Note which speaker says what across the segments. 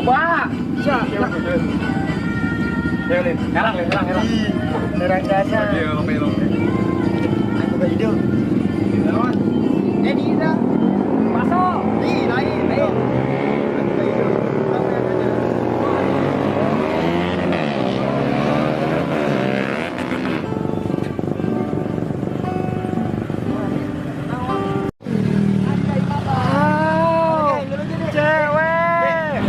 Speaker 1: Loba.
Speaker 2: Sia.
Speaker 1: Ya, Lin. Herang, Lin, herang, herang.
Speaker 2: Herang jasa.
Speaker 1: Iya, lope, lope.
Speaker 2: Aing boga ide.
Speaker 1: Naon?
Speaker 2: Eh, di dah.
Speaker 1: Masuk.
Speaker 2: Di lain, lain. Aing boga ide.
Speaker 1: Wow. Cewek.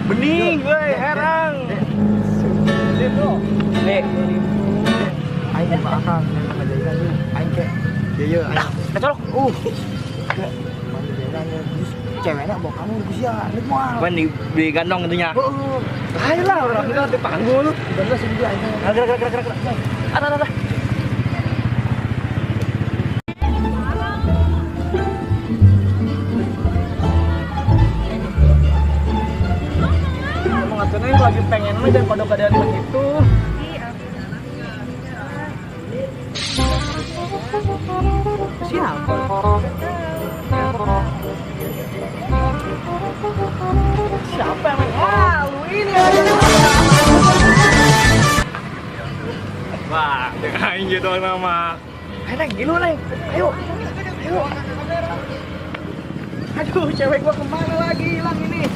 Speaker 1: Bening, woi, herang. Nih.
Speaker 2: Aing mah akang ngajakan lu. Aing ke. Ieu aing.
Speaker 1: Kecolok.
Speaker 2: Terus ceweknya bawa kamu ke sia, rek moal.
Speaker 1: Kan di digandong itunya.
Speaker 2: Heeh.
Speaker 1: Ayo lah, orang kita di panggul.
Speaker 2: Bener sih dia aing.
Speaker 1: Gerak, gerak, gerak, gerak. Ada, ada, ada. Emang atuh lagi pengen mah jangan kode-kodean begitu. Siapa? Siapa yang main? Wah, lu ini aja. Wah, jangan gitu nama. Ayo, Neng, gilu, Neng. Ayo. Ayo. Aduh, cewek gua kemana lagi? Hilang ini.